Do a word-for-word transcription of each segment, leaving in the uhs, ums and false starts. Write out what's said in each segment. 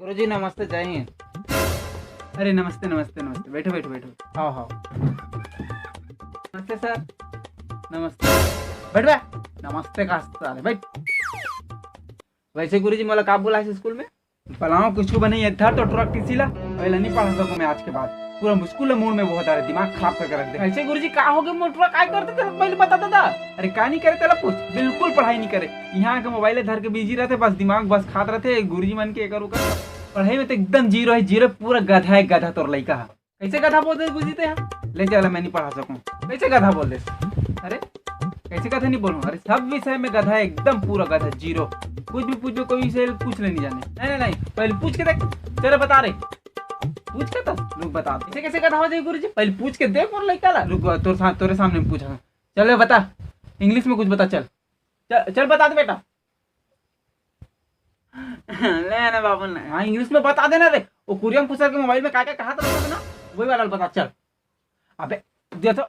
गुरुजी नमस्ते, जय हिंद। अरे नमस्ते, नमस्ते, नमस्ते। बैठो, बैठो, बैठो। आओ, आओ। नमस्ते सर। नमस्ते। बैठ बे। नमस्ते का साले, बैठ। वैसे गुरुजी, मोला का बुलाइस स्कूल में? बलाओ कुछ बने, ये धर तो टुरा टीसी ला, अउ एला नहीं पढ़ा सकूं मैं आज के बाद। पूरा स्कूल ला मूड़ में बहुत आ रहे, दिमाग खराब करके रख दे। ऐसे गुरुजी, का हो गए? मोर टुरा काय करते तेला पहले बता दादा। अरे का नहीं करे तेला पूछ, बिल्कुल पढ़ाई नहीं करे। यहाँ के मोबाइल धर के बिजी रहते, बस दिमाग बस खात रहते गुरुजी मन के एकर ओकर। पढ़ाई में तो एकदम जीरो है, जीरो, पूरा गधा है, गधा तोर लइका है। कैसे गधा बोल दे गुरुजी ते? ले चला, मैं नहीं पढ़ा सकूं। कैसे गधा बोल दे? अरे कैसे गधा नहीं बोलूं? अरे सब विषय में गधा है, एकदम पूरा गधा, जीरो। कुछ भी पूछो, कोई विषय पूछ ले नहीं जाने। नहीं नहीं नहीं, पहले पूछ के देख। चलो बता रहे, पूछ के तो लोग बता दे। कैसे कैसे गधा हो जाए गुरुजी? पहले पूछ के देख, मोर लइका ला। रुक, तोर सा-, तोरे सामने पूछा। चल बता, इंग्लिश में कुछ बता। चल चल, चल बता दे बेटा। ले ना बाबू ने, हाँ इंग्लिश में बता देना रे। वो कुरियम कुसर के मोबाइल में का का कहा था ना, वही वाला बता। चल अबे दे तो,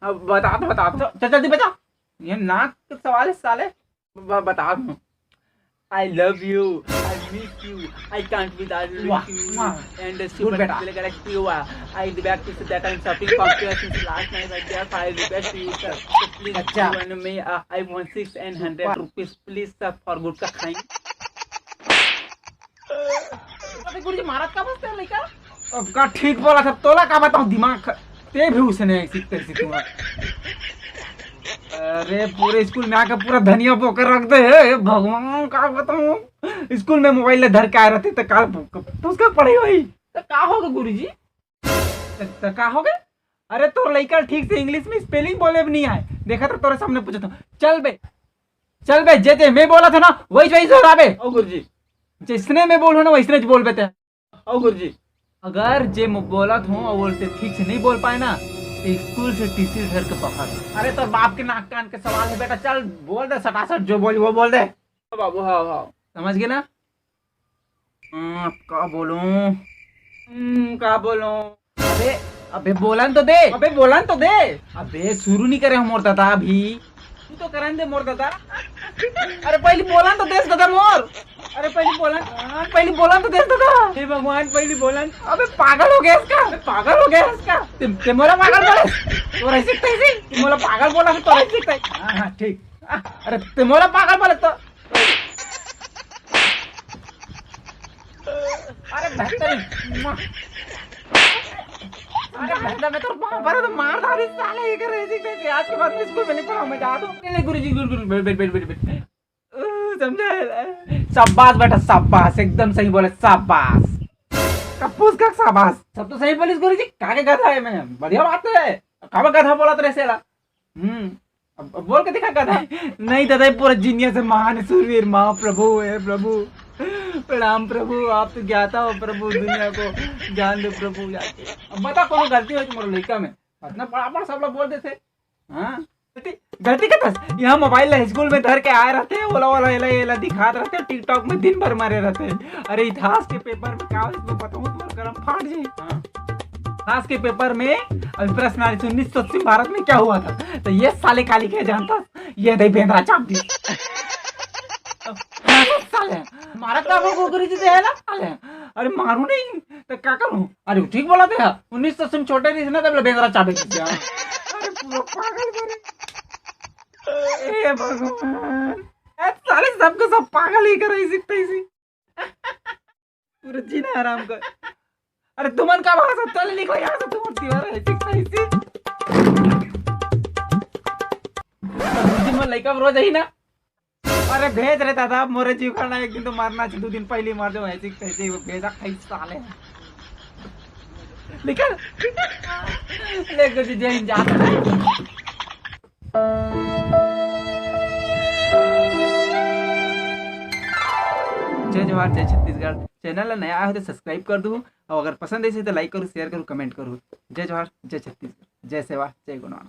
अब बता तो, बता तो, चल जल्दी बता। ये नाक के सवाल है साले। ब-, बता दूं। I love you, I miss you, I can't without you, वाह, वाह। And गुड बेटा। Super galaxy हुआ। I back to that I'm shopping complex since last night, I guess I request you sir, so please अच्छा। One me, uh, I want six and hundred वाह। Rupees, please sir, for गुटखा खाएंगे। अबे गुरुजी, मारत का बस तेरा लइका? अब का ठीक बोला था, तोला का बताऊं, दिमाग ख-, ते भी उसने ऐसी तैसी तू। अरे पूरे स्कूल में आके पूरा धनिया बोकर रख दे। हे भगवान, का बताऊं, स्कूल में मोबाइल ले धर के आए रहते तो काल पु-, पुस्तक पढ़े वही। तो का होगा गुरुजी? तो, तो का हो गए? अरे तोर लइका ठीक से इंग्लिश में स्पेलिंग बोले भी नहीं आए। देखा तो तोरे सामने पूछा था। चल बे, चल बे, जे जे मैं बोला था ना, वही वही दोहराबे। ओ गुरुजी। जिसने मैं बोलूँ ना, वैसने बोलबे ते। ओ गुरुजी। अगर जे मैं बोलत हूँ और बोलते ठीक से नहीं बोल पाए ना, तो स्कूल से टीसी धर के बाहर। अरे तोर बाप के नाक कान के सवाल है बेटा, चल बोल दे सटासट, जो बोली वो बोल दे। बाबू, हाँ, हाँ। समझ गए ना? हाँ, अब का बोलूं? हम्म, का बोलूं? अबे, अबे बोलन तो दे। अबे बोलन तो दे। अबे शुरू नहीं करे हो मोर दादा अभी। तू तो करन दे मोर दादा। अरे पहली बोलन तो दे दादा मोर। अरे पहली बोलन, हाँ, पहली बोलन तो दे दादा। हे भगवान, पहली बोलन। अबे पागल हो गया इसका, अबे पागल हो गया इसका। ते, ते मोला पागल बोले। तोर ऐसे तैसे, ते मोला पागल बोला, तोर ऐसे तैसे। हाँ, हाँ, ठीक। अरे ते मोला पागल बोले तो। अरे बेहतरीन। अरे बेहतर, मैं तो वहां पर तो मार डाली साले, ये कर रहे थे, आज के बाद मैं स्कूल में नहीं पढ़ाऊं, मैं जा दूं। नहीं, नहीं, गुरुजी, गुरु, गुरु, बैठ, बैठ, बैठ, बैठ, बैठ। ओ, समझा है? शाबाश बेटा, शाबाश, एकदम सही बोले, शाबाश। कपूस का शाबाश। सब तो सही बोलिस गुरुजी, काके गधा है मैं, बढ़िया बात है। काबर गधा बोलत रहे सेला? हम्म, अब, अब बोल के दिखा गधा। नहीं दादा, ये पूरा जीनियस है, महान सूरवीर, महाप्रभु है प्रभु। प्रणाम प्रभु, आप तो ज्ञाता हो प्रभु, दुनिया को ज्ञान दो प्रभु जाके। अब बता, कोनो गलती हो तुम्हारे लइका में? इतना बड़ा बड़ा सब लोग बोल देते। हाँ, गलती, गलती का था। यहाँ मोबाइल ला स्कूल में धर के आए रहते हैं, ओला, ओला, एला, एला दिखात रहते हैं, TikTok में दिन भर मरे रहते हैं। अरे इतिहास के पेपर में क्या हो, इसमें बताऊँ, तुम्हारा गरम फाट जाए। हाँ। इतिहास के पेपर में अभी प्रश्न आ रही थी, उन्नीस सौ अस्सी में भारत में क्या हुआ था, तो ये साले काली के जानता, ये दे बेंद्रा चाप दी। साले, मारा का वो गोगरी जी दे है ना, साले। अरे मारू नहीं, तो क्या करूँ? अरे ठीक बोला था, उन्नीस सौ अस्सी में छोटे रही ना, तब ले बेंद्रा चाबे दी। अरे पूरा पागल करे। ए भगवान, ए साले सबको सब पागल ही करे, इसी तैसी। पूरा जीना हराम कर। अरे तुमन का भाषा, चल निकल यहाँ से, तुम दीवार है, इसी तैसी। दू दिन में लइका रोज आई ना। अरे भेज रे दादा, मोरे जीव खाना, एक दिन तो मरना चाहिए, दो दिन पहले मर जाओ, ऐसे कैसे वो भेजा खाई साले। निकल। ले गुरुजी, जय हिंद, जा। जय जोहार, जय छत्तीसगढ़। चैनल ला नया आए हो तो सब्सक्राइब कर दू, और अगर पसंद आइस हे तो लाइक करू, शेयर करू, कमेंट करू। जय जोहार, जय छत्तीसगढ़, जय सेवा, जय गुणवान।